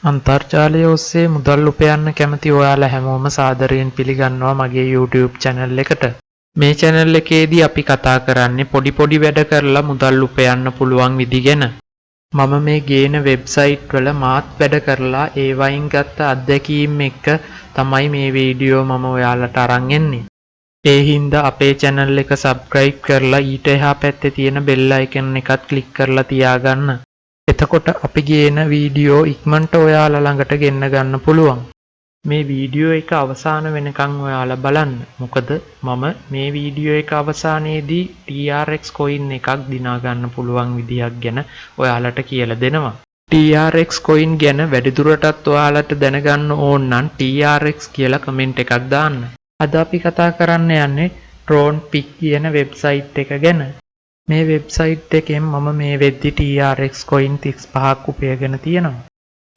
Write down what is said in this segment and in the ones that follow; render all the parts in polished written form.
අන්තර්ජාලය ඔස්සේ මුදල් උපයන්න කැමති ඔයාලා හැමෝම සාදරයෙන් පිළිගන්නවා මගේ YouTube channel එකට. මේ channel එකේදී අපි කතා කරන්නේ පොඩි පොඩි වැඩ කරලා මුදල් උපයන්න පුළුවන් විදි ගැන. මම මේ ගේන වෙබ්සයිට් වල මාත් වැඩ කරලා ඒ වයින් ගත්ත අත්දැකීම් එක්ක තමයි මේ වීඩියෝ මම ඔයාලට අරන් එන්නේ. ඒ හින්දා අපේ channel එක subscribe කරලා ඊට එහා පැත්තේ තියෙන bell icon එකත් click කරලා තියාගන්න. එතකොට අපි ගේන වීඩියෝ ඉක්මනට ඔයාලා ළඟට ගෙන්න ගන්න පුළුවන්. මේ වීඩියෝ එක අවසාන වෙනකන් ඔයාලා බලන්න. මොකද මම මේ වීඩියෝ එක අවසානයේදී TRX coin එකක් දිනා ගන්න පුළුවන් විදිහක් ගැන ඔයාලට කියලා දෙනවා. TRX coin ගැන වැඩිදුරටත් ඔයාලට දැනගන්න ඕන නම් TRX කියලා කමෙන්ට් එකක් දාන්න. අද අපි කතා කරන්න යන්නේ Tron Pick කියන වෙබ්සයිට් එක ගැන. මේ වෙබ්සයිට් එකෙන් මම මේ වෙද්දි TRX coin 35ක් උපයගෙන තියෙනවා.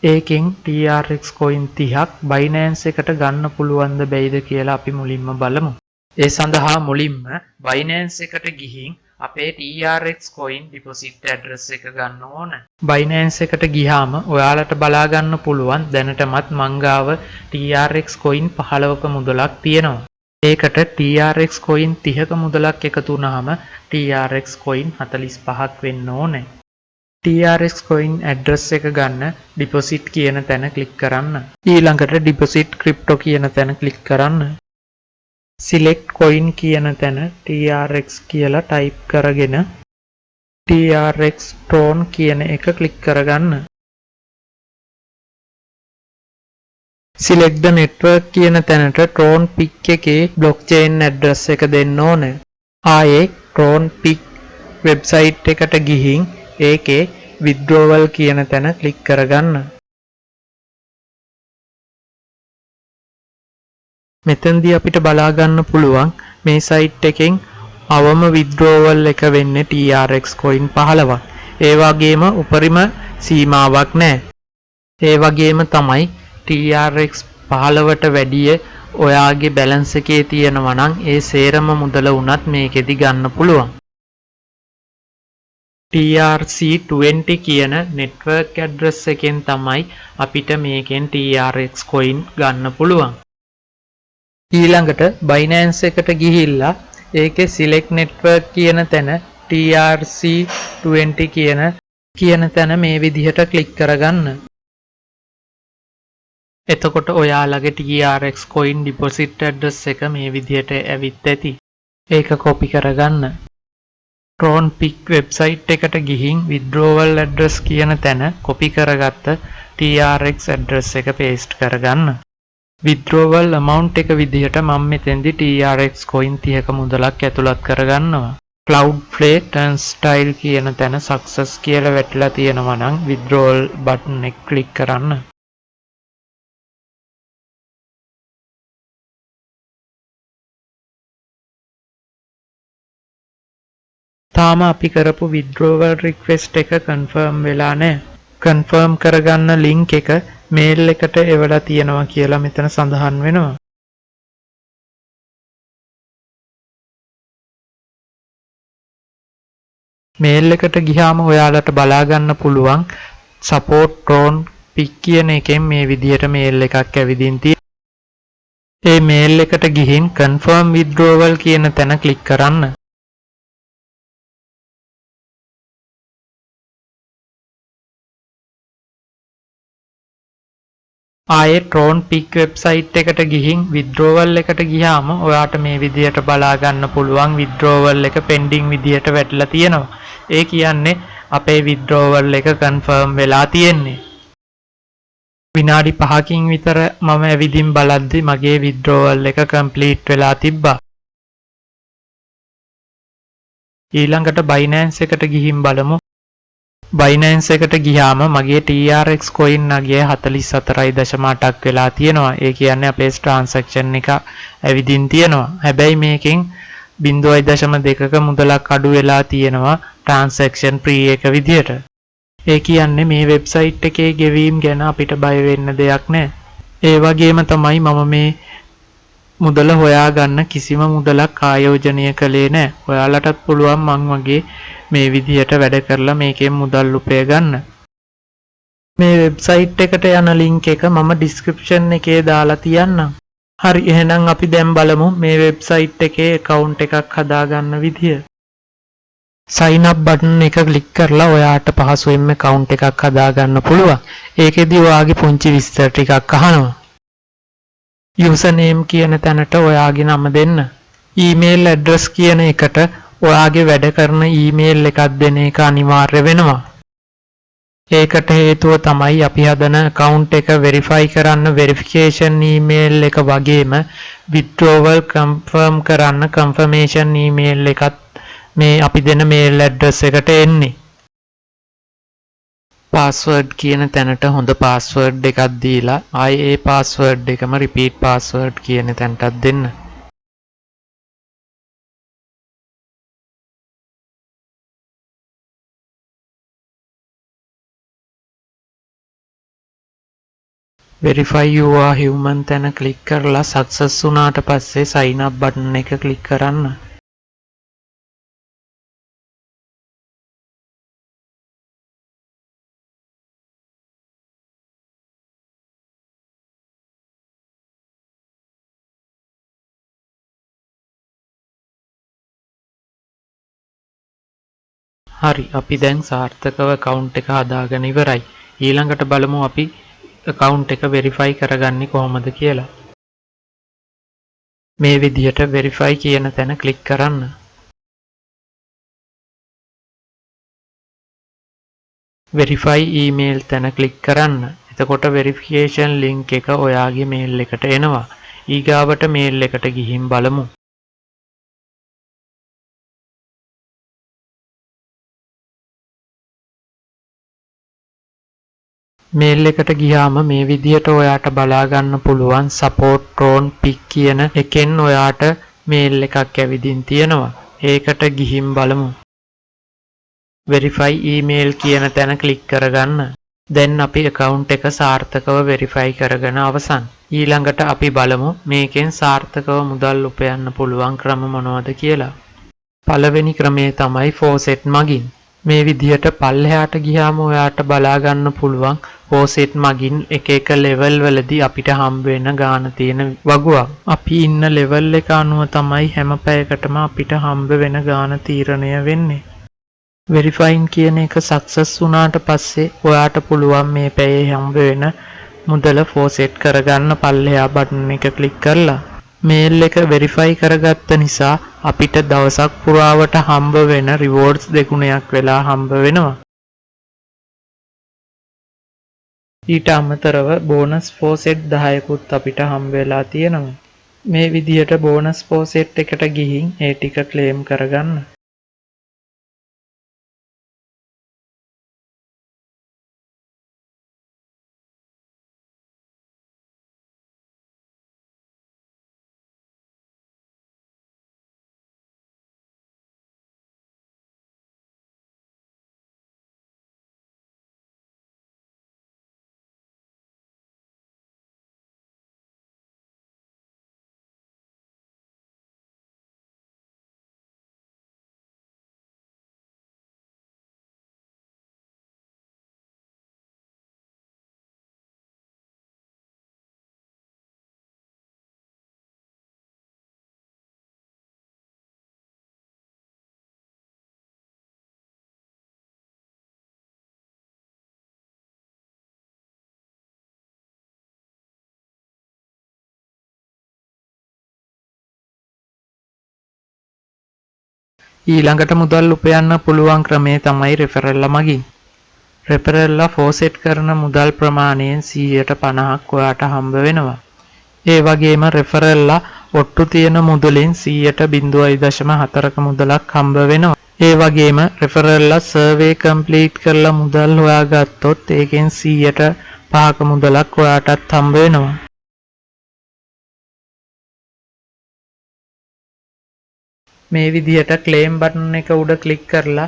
ඒකෙන් TRX coin 30ක් Binance එකට ගන්න පුළුවන්ද බැයිද කියලා අපි මුලින්ම බලමු. ඒ සඳහා මුලින්ම Binance එකට ගිහින් අපේ TRX coin deposit address එක ගන්න ඕන. Binance එකට ගියාම ඔයාලට බලා ගන්න පුළුවන් දැනටමත් මං ගාව TRX coin 15ක මුදලක් තියෙනවා. ඒකට TRX coin 30ක මුදලක් එකතු වුණාම TRX coin 45ක් වෙන්න ඕනේ. TRX coin address එක ගන්න deposit කියන තැන ක්ලික් කරන්න. ඊළඟට deposit crypto කියන තැන ක්ලික් කරන්න. Select coin කියන තැන TRX කියලා ටයිප් කරගෙන TRX Tron කියන එක ක්ලික් කරගන්න. Select the network කියන තැනට Tron Pick එකේ blockchain address එක දෙන්න ඕනේ. ආයේ Tron Pick website එකට ගිහින් ඒකේ withdrawal කියන තැන ක්ලික් කරගන්න. මෙතනදී අපිට බලා ගන්න පුළුවන් මේ සයිට් එකෙන් අවම withdrawal එක වෙන්නේ TRX coin 15ක්. ඒ වගේම උපරිම සීමාවක් නැහැ. ඒ වගේම තමයි TRX 15ට වැඩිය ඔයාගේ බැලන්ස් එකේ තියෙනවා නම් ඒ සේරම මුදල වුණත් මේකෙදි ගන්න පුළුවන්. TRC20 කියන නෙට්වර්ක් ඇඩ්‍රස් එකෙන් තමයි අපිට මේකෙන් TRX coin ගන්න පුළුවන්. ඊළඟට Binance එකට ගිහිල්ලා ඒකේ select network කියන තැන TRC20 කියන තැන මේ විදිහට ක්ලික් කරගන්න. එතකොට ඔයාලගේ TRX coin deposit address එක මේ විදිහට ඇවිත් ඇති. ඒක කොපි කරගන්න. Tron Pick website එකට ගිහින් withdrawal address කියන තැන කොපි කරගත්ත TRX address එක පේස්ට් කරගන්න. Withdrawal amount එක විදිහට මම මෙතෙන්දි TRX coin 30ක මුදලක් ඇතුළත් කරගන්නවා. Cloudflare Turnstile කියන තැන success කියලා වැටිලා තියෙනවා නම් withdrawal button එක ක්ලික් කරන්න. තාම අපි කරපු withdrawal request එක කන්ෆර්ම් වෙලා නැහැ. කන්ෆර්ම් කරගන්න ලින්ක් එක මේල් එකට එවලා තියෙනවා කියලා මෙතන සඳහන් වෙනවා. මේල් එකට ගියාම ඔයාලට බලා ගන්න පුළුවන් support Tron Pick කියන එකෙන් මේ විදිහට මේල් එකක් ඇවිදින් තියෙනවා. ඒ මේල් එකට ගිහින් confirm withdrawal කියන තැන ක්ලික් කරන්න. ආයේ Tron Pick website එකට ගිහින් withdrawal එකට ගියාම ඔයාට මේ විදිහට බලා ගන්න පුළුවන් withdrawal එක pending විදිහට වැටිලා තියෙනවා. ඒ කියන්නේ අපේ withdrawal එක confirm වෙලා තියෙන්නේ. විනාඩි 5කින් විතර මම ඇවිදින් බලද්දි මගේ withdrawal එක complete වෙලා තිබ්බා. ඊළඟට Binance එකට ගිහින් බලමු. Binance එකට ගියාම මගේ TRX coin අගය 44.8ක් වෙලා තියෙනවා. ඒ කියන්නේ අපේ ට්‍රාන්සැක්ෂන් එක ඇවිදින් තියෙනවා. හැබැයි මේකෙන් 0.2ක මුදලක් අඩු වෙලා තියෙනවා ට්‍රාන්සැක්ෂන් ෆී එක විදියට. ඒ කියන්නේ මේ වෙබ්සයිට් එකේ ගෙවීම් ගැන අපිට බය වෙන්න දෙයක් නෑ. ඒ වගේම තමයි මම මේ මුදල හොයාගන්න කිසිම මුදලක් ආයෝජනය කළේ නෑ. ඔයාලටත් පුළුවන් මං වගේ මේ විදිහට වැඩ කරලා මේකෙන් මුදල් උපය ගන්න. මේ වෙබ්සයිට් එකට යන ලින්ක් එක මම ඩිස්ක්‍රිප්ෂන් එකේ දාලා තියන්නම්. හරි, එහෙනම් අපි දැන් බලමු මේ වෙබ්සයිට් එකේ ඇකවුන්ට් එකක් හදාගන්න විදිය. සයින් අප් බටන් එක ක්ලික් කරලා ඔයාට පහසුවෙන්ම ඇකවුන්ට් එකක් හදාගන්න පුළුවන්. ඒකෙදි ඔයාගේ පුංචි විස්තර ටිකක් අහනවා. යූසර් නේම් කියන තැනට ඔයාගේ නම දෙන්න. ඊමේල් ඇඩ්‍රස් කියන එකට ඔයාගේ වැඩ කරන ඊමේල් එකක් දෙන එක අනිවාර්ය වෙනවා. ඒකට හේතුව තමයි අපි හදන ඇකවුන්ට් එක වෙරිෆයි කරන්න වෙරිෆිකේෂන් ඊමේල් එක වගේම විත්ඩ්‍රෝවල් කන්ෆර්ම් කරන්න කන්ෆර්මේෂන් ඊමේල් එකත් මේ අපි දෙන මේල් ඇඩ්‍රස් එකට එන්නේ. පාස්වර්ඩ් කියන තැනට හොඳ පාස්වර්ඩ් එකක් දීලා ආයේ ඒ පාස්වර්ඩ් එකම රිපීට් පාස්වර්ඩ් කියන තැනටත් දෙන්න. Verify you are human තැන ක්ලික් කරලා සක්සස් වුණාට පස්සේ sign up button එක ක්ලික් කරන්න. හරි, අපි දැන් සාර්ථකව ඇකවුන්ට් එක හදාගෙන ඉවරයි. ඊළඟට බලමු අපි ඇකවුන්ට් එක වෙරිෆයි කරගන්නේ කොහොමද කියලා. මේ විදිහට වෙරිෆයි කියන තැන ක්ලික් කරන්න. වෙරිෆයි ඊමේල් තැන ක්ලික් කරන්න. එතකොට වෙරිෆිකේෂන් ලින්ක් එක ඔයාගේ මේල් එකට එනවා. ඊගාවට මේල් එකට ගිහින් බලමු. මේල් එකට ගියාම මේ විදිහට ඔයාට බලා ගන්න පුළුවන් සපෝට් ට්‍රෝන් පික් කියන එකෙන් ඔයාට මේල් එකක් ඇවිදින් තියෙනවා. ඒකට ගිහින් බලමු. වෙරිෆයි ඊමේල් කියන තැන ක්ලික් කරගන්න. දැන් අපි ඇකවුන්ට් එක සාර්ථකව වෙරිෆයි කරගෙන අවසන්. ඊළඟට අපි බලමු මේකෙන් සාර්ථකව මුදල් උපයන්න පුළුවන් ක්‍රම මොනවද කියලා. පළවෙනි ක්‍රමය තමයි ෆෝසෙට් මගින්. මේ විදිහට පල්ලෙහාට ගියාම ඔයාට බලා ගන්න පුළුවන් ෆෝසෙට් මගින් එක එක ලෙවල් වලදී අපිට හම්බ වෙන ගාන තියෙන වගුවක්. අපි ඉන්න ලෙවල් එක අනුව තමයි හැම පැයකටම අපිට හම්බ වෙන ගාන තීරණය වෙන්නේ. වෙරිෆයින් කියන එක සක්සස් වුණාට පස්සේ ඔයාට පුළුවන් මේ පැයේ හම්බ වෙන මුදල ෆෝසෙට් කරගන්න පල්ලෙහා බටන් එක ක්ලික් කරලා. මේල් එක වෙරිෆයි කරගත්ත නිසා අපිට දවසක් පුරාවට හම්බ වෙන රිවෝඩ්ස් දෙගුණයක් වෙලා හම්බ වෙනවා. ඊට අමතරව බෝනස් ෆෝසෙට් 10කුත් අපිට හම්බ වෙලා තියෙනවා. මේ විදිහට බෝනස් ෆෝසෙට් එකට ගිහින් ඒ ටික ක්ලේම් කරගන්න. ඊළඟට මුදල් උපයන්න පුළුවන් ක්‍රමය තමයි රෙෆරල්ලා මගින්. රෙෆරල්ලා ෆෝසෙට් කරන මුදල් ප්‍රමාණයෙන් 150ක් ඔයාට හම්බ වෙනවා. ඒ වගේම රෙෆරල්ලා ඔට්ටු තියෙන මුදලින් 0.04ක මුදලක් හම්බ වෙනවා. ඒ වගේම රෙෆරල්ලා සර්වේ කම්ප්ලීට් කරලා මුදල් හොයාගත්තොත් ඒකෙන් 5%ක මුදලක් ඔයාටත් හම්බ වෙනවා. මේ විදිහට ක්ලේම් බටන් එක උඩ ක්ලික් කරලා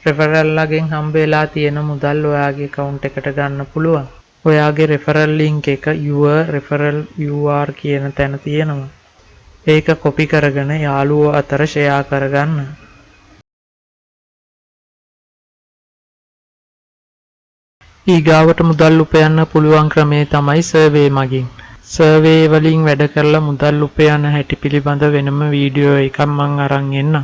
රෙෆරල්ලාගෙන් හම්බ වෙලා තියෙන මුදල් ඔයාගේ ඇකවුන්ට් එකට ගන්න පුළුවන්. ඔයාගේ රෙෆරල් ලින්ක් එක your referral UR කියන තැන තියෙනවා. ඒක කොපි කරගෙන යාළුවෝ අතර ෂෙයා කරගන්න. ඊගාවට මුදල් උපයන්න පුළුවන් ක්‍රමය තමයි සර්වේ මගින්. සර්වේ වලින් වැඩ කරලා මුදල් උපයන හැටි පිළිබඳ වෙනම වීඩියෝ එකක් මං අරන් එන්නම්.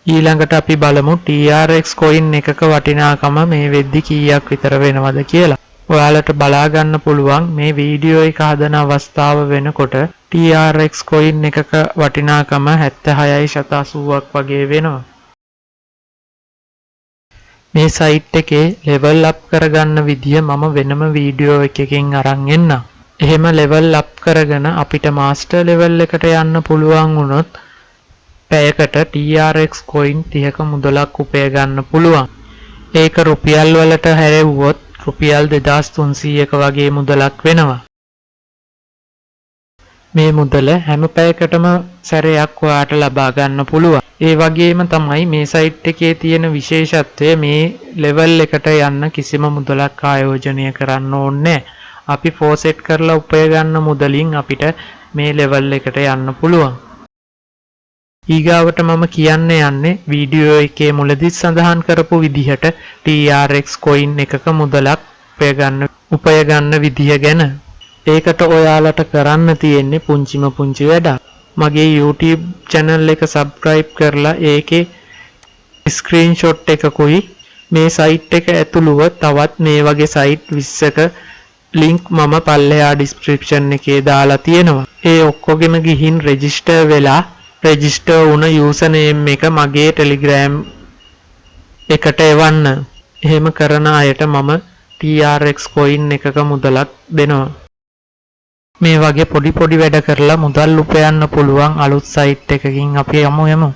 ඊළඟට අපි බලමු TRX coin එකක වටිනාකම මේ වෙද්දි කීයක් විතර වෙනවද කියලා. ඔයාලට බලා ගන්න පුළුවන් මේ වීඩියෝ එක හදන අවස්ථාව වෙනකොට TRX coin එකක වටිනාකම 76.80ක් වගේ වෙනවා. මේ සයිට් එකේ ලෙවල් අප් කරගන්න විදිය මම වෙනම වීඩියෝ එකකින් අරන් එන්නම්. එහෙම ලෙවල් අප් කරගෙන අපිට මාස්ටර් ලෙවල් එකට යන්න පුළුවන් වුණොත් පැයකට TRX coin 30ක මුදලක් උපය ගන්න පුළුවන්. ඒක රුපියල් වලට හැරෙව්වොත් රුපියල් 2300ක වගේ මුදලක් වෙනවා. මේ මුදල හැම පැයකටම සැරයක් ඔයාට ලබා ගන්න පුළුවන්. ඒ වගේම තමයි මේ සයිට් එකේ තියෙන විශේෂත්වය, මේ ලෙවල් එකට යන්න කිසිම මුදලක් ආයෝජනය කරන්න ඕනේ. අපි ෆෝසෙට් කරලා උපය ගන්න මුදලින් අපිට මේ ලෙවල් එකට යන්න පුළුවන්. ඊගාවට මම කියන්න යන්නේ වීඩියෝ එකේ මුලදිත් සඳහන් කරපු විදිහට TRX coin එකක මුදලක් උපය ගන්න විදිහ ගැන. ඒකට ඔයාලට කරන්න තියෙන්නේ පුංචිම පුංචි වැඩක්. මගේ YouTube channel එක subscribe කරලා ඒකේ ස්ක්‍රීන්ෂොට් එකකුයි මේ සයිට් එක ඇතුළුව තවත් මේ වගේ සයිට් 20ක ලින්ක් මම පල්ලෙහා ඩිස්ක්‍රිප්ෂන් එකේ දාලා තියෙනවා. ඒ ඔක්කොගෙම ගිහින් රෙජිස්ටර් වෙලා රෙජිස්ටර් වුණ යූසර් නේම් එක මගේ ටෙලිග්‍රෑම් එකට එවන්න. එහෙම කරන අයට මම TRX coin එකක මුදලක් දෙනවා. මේ වගේ පොඩි පොඩි වැඩ කරලා මුදල් උපයන්න පුළුවන් අලුත් සයිට් එකකින් අපි යමු යමු.